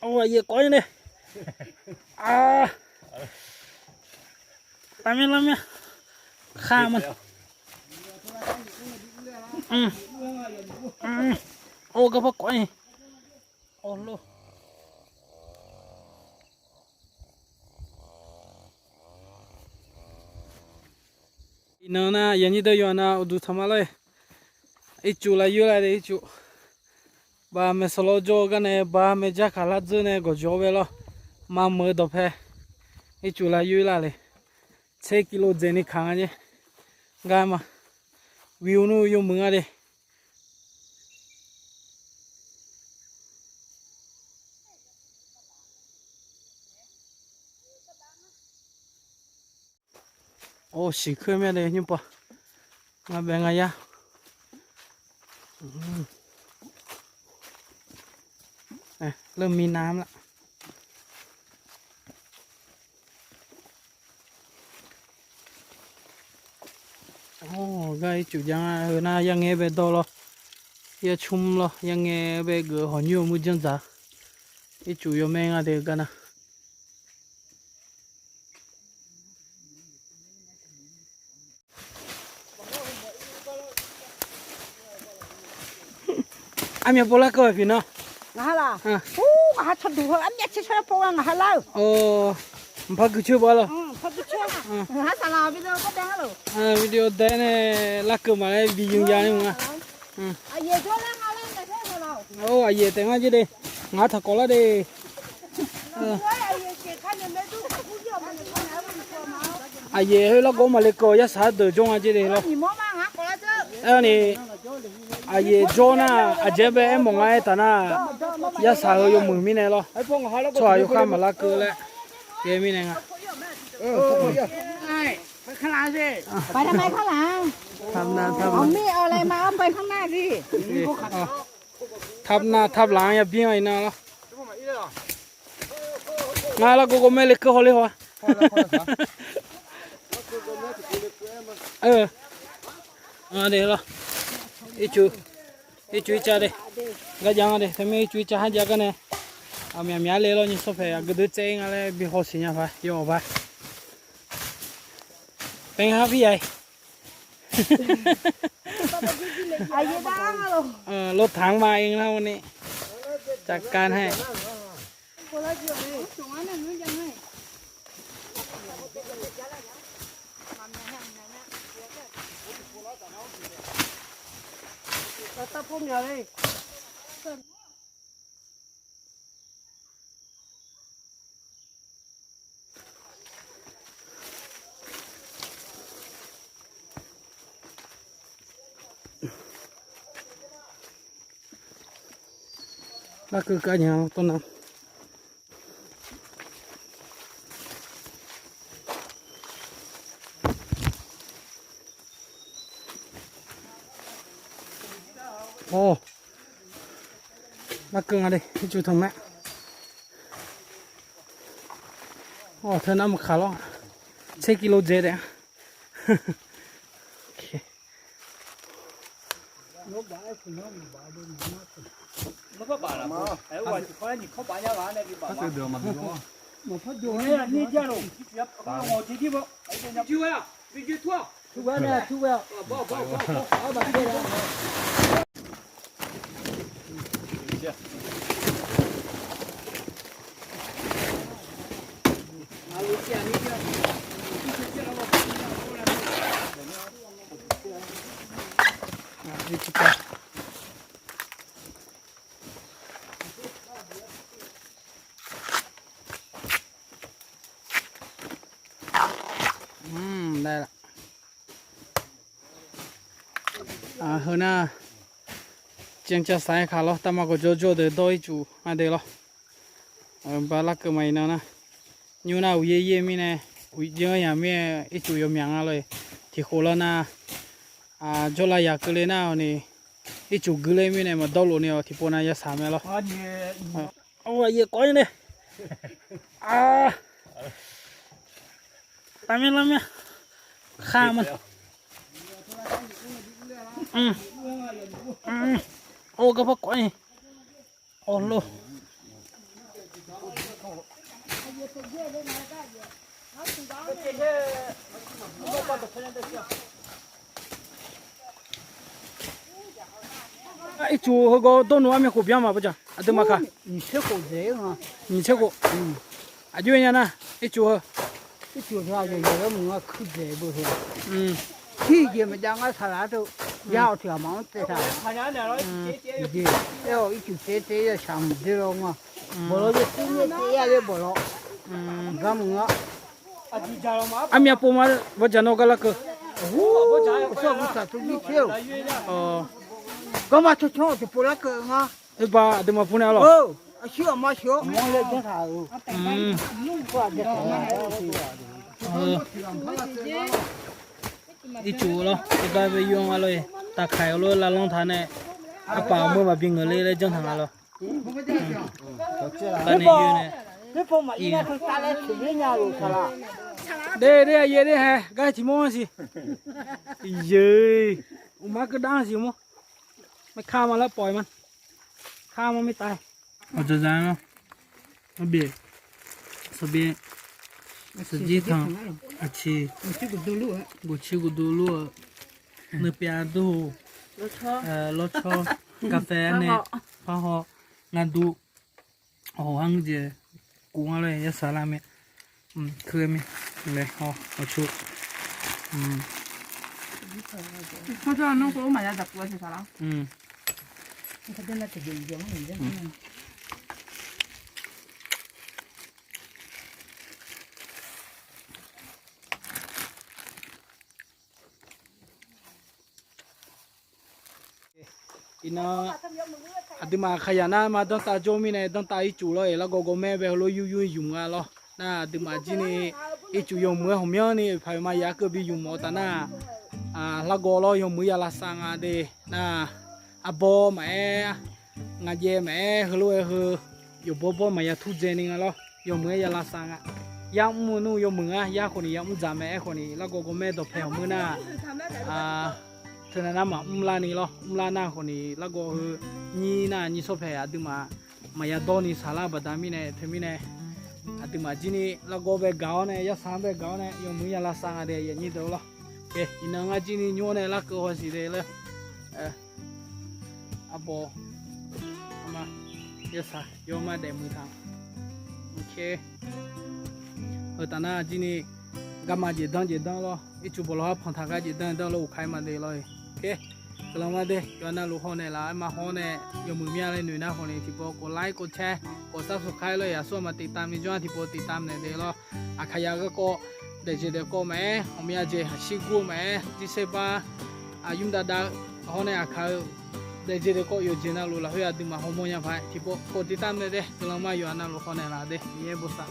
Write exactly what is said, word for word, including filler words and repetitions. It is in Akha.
Aqyuif kawv-ir nae. Aqmyanlar mya. Khar ma. Or garpar kawv-ir. Awq lor. Iqnan nar yaqnyir deuq yawqha nar uqduq taqma lor-e. Ircuf lafyoer la de ircuf. Baq maeqsawq lawr jawr-eu gar nae baq maeqjar kaq lar dzeur nae gawqjawq-awr bae lawr. Maqmeuq-eu dawqpae ircuf lafyoer la le. Tser kilo dzaeqni kaq nga jer. Ngar ma. Wiq nmr yawmuiq nga de. Or, siqkeuv mya de nymrpov. Ngar bae ngar yar. Leumi nav la. Or, gar ircuf jav nga heu nar yarngae bae dawr lawr. Yarcmr lawr, yarngae bae geuf hawq nymr-eu muir janr dzaq. Ircuf yawmaer nga de-eu gar nar. Armyaq pov larkeuv-aq piqnan. Ngaq ha laq. Ngaq ha cawduq heu armyaq tser cawr yar pov nga ngaq ha lar-euq. Mqpar guicoer baw lawr. Video dae nae larkeuv maqlaer bi yumya nae mq-a. Aqyuif taef ngar jer de. Ngaq taqkawv lar de. Aqyuif heu largawv maqle keuv-awq yarsaq-anr deuq jawr nga jer de lawr. Aerni, aqyuif jawr nar aqjeq bae aermawf nga aertaq nar, yarsaq heu yawmuiq mirnae lawr. Tsawrhaq yawkhav maqlar keuv laer, mirnae nga. ไปทำไมข้างหลัง เอามีดเอาอะไรมา เอาไปข้างหน้าสิ Taq nar taq laq-anr yabir-anr iqnan lawr. Ngar largawv gawv mae le keuv haw le haw-a. Ircuf ircav de. Ngar jav nga de, teumirnae ircuf ircav har jav gar nae, aqmyaq myaq-ar le lawr nymr sawr paeq aqgeu deuq tsaev-ir nga laer bi hawsiq nya paq yawawq paq. เป็นไงครับพี่ใหญ่ รถถังมาเองนะวันนี้ จัดการให้ Larkeuv kar nya tawr nar. Or, larkeuv nga de, ircuf tanq mae. Or, teu nar maqkaq lawr. Tser kilo dzaeq taef-a. Heu nar, jancav saq-aer kaq lawr, tavma gawqjawr jawr deuq dawr ircuf nga de lawr. Ba larkeuv ma iqnan nar, nymr nar uqyaer yaer mirnae, uqjir-anr yaq mirnae ircuf yawmyaq nga lor-eq. Tiqkhof lar nar, jawrlav yaq keuvle nar-awq ni, ircuf guiler mirnae maqdawr lof ni-awq tiqpov nav yasaq mae lawr. Aqyuif kawv-ir nae, tavmyanr lanr mya, khar ma. Or garpar kawv-ir. Awq lor. Ircuf heugawr dawrnu armyav khof byan ma bawjaq aqduimaf kaq. Nyiq tser khof. Aqjox-aer nya nar, ircuf heu. Ircuf heu aqyawf yawq yawmuiq-anr kuir dzaeq beu heu. Tirjeq maqjav ngar saqlaq-ar teu, yar-awq tiq ghaq maqanr tsaev taq. Aer-awq ircuf tser tser yawshaq mq dzer law nga. Bawqlaw yaer sir nyaer tser yar laer bawqlaw. Gar muiq-ar. Armyav pov ma bawjaq nawr gar larkeuv. Garma cawqcawq-awq tiqpov larkeuv nga. Oerba aqduimaf pov nae-a lawq. Aqsur aqma sheuq-awr. Ircuf lawr, oerba bae yur nga lawr-iq. Taqkaiq-eu lof lavlanr taq nae, arpaf aqmur maqbi ngeuq ler laer janr taq nga lawr. Dae dae aqyaer dae hae gar tiq mawr-anr siq. Yeuq, uqmar keuv dar-anr siq mawr. Maer kar ma lar pawf-iq ma. Kar ma mirtaf. Aqdzaqzaq-anr lawr. Arbyaeq, saqbyaev, saqjir tanq, aqciq, guqciq guqdu lur-eu, nuipyav durhu, lawrcawr, kaqfae arnae, parhaw, ngarduv, awq-anr jeq, kuf nga lawr-iq yarsaq lar mae. Kuir mir, lae haw awqcoq. Iqnan aqduimaf kaqyaq nar ma danrtav jawr mirnae danrtav ircuf lawr-iq largawv gawv maer bae heulof yur yur yumq nga lawr. Nar aqduimaf jir ni ircuf yawmuiq-aer ghawqmyanrni oeqpaq oeqma yaf keuv bi yumq mawf-eu taf nar, largawv lawr yawmuiq ya lavsav nga de. Nar arbawr maqaer, ngaqjaev maqaer, heulof-aer heu yawqbawr bawr maqya turdzae ni nga lawr. Yawmuiq-aer ya lavsav nga. Yar mr-eu nmr yawmuiq ngar yar khawf ni ya mr dzaq mae-aer khawf ni largawv gawv maer dawqpae ghawqmyanr nar, teunav nar maqmr larni lawr. Mr lar nar khawf ni largawv heu nyir nar nyir sawr paeq aqduimaf maqya dawr ni saqlar baqda mirnae teumirnae aqduimaf jir ni largawv bae gaq-awr nae yarsaq-anr bae gaq-awr nae yawmuiq ya lavsav nga de aqyuif aqnyir deuq-eu lawr. Iqnan ngar jir ni nymr-awr nae larkeuv hawshiq de lar. Arbawr, yarsaq yawma daefmuiq taq. Heu taf nar jir ni garma jeq danr jeq danr lawr. Ircuf bawqlawq har panq taq gar jeq danr danr lawr uqkaq-aer ma de lawr-iq. Guiqlanq ma de yawqha navluf haw naeqlaf-aer ma haw-awr nae yawmuiq mya laer noeq nar khawf ni tiqpov กดไลค์ กดแชร์ กด Subscribe lawr-iq aqsur aqma ติดตาม ni jawr-anr tiqpov ติดตาม naeq de lawr. Aqkaqya garkawv daefjeq daefkawv maqaer, ghawqmya jeq aqshir gur-eu maqaer, jirsaer bar aqyur dav dav-eu hawr nae aqkaq-eu daefjeq daefkawv yawqjeq navluf lafkhoer aqduimaf hawmawr nya paq-aer tiqpov กดติดตาม naeq de guiqlanq ma yawqha navluf haw naeqlaf de Miqyaer bosav.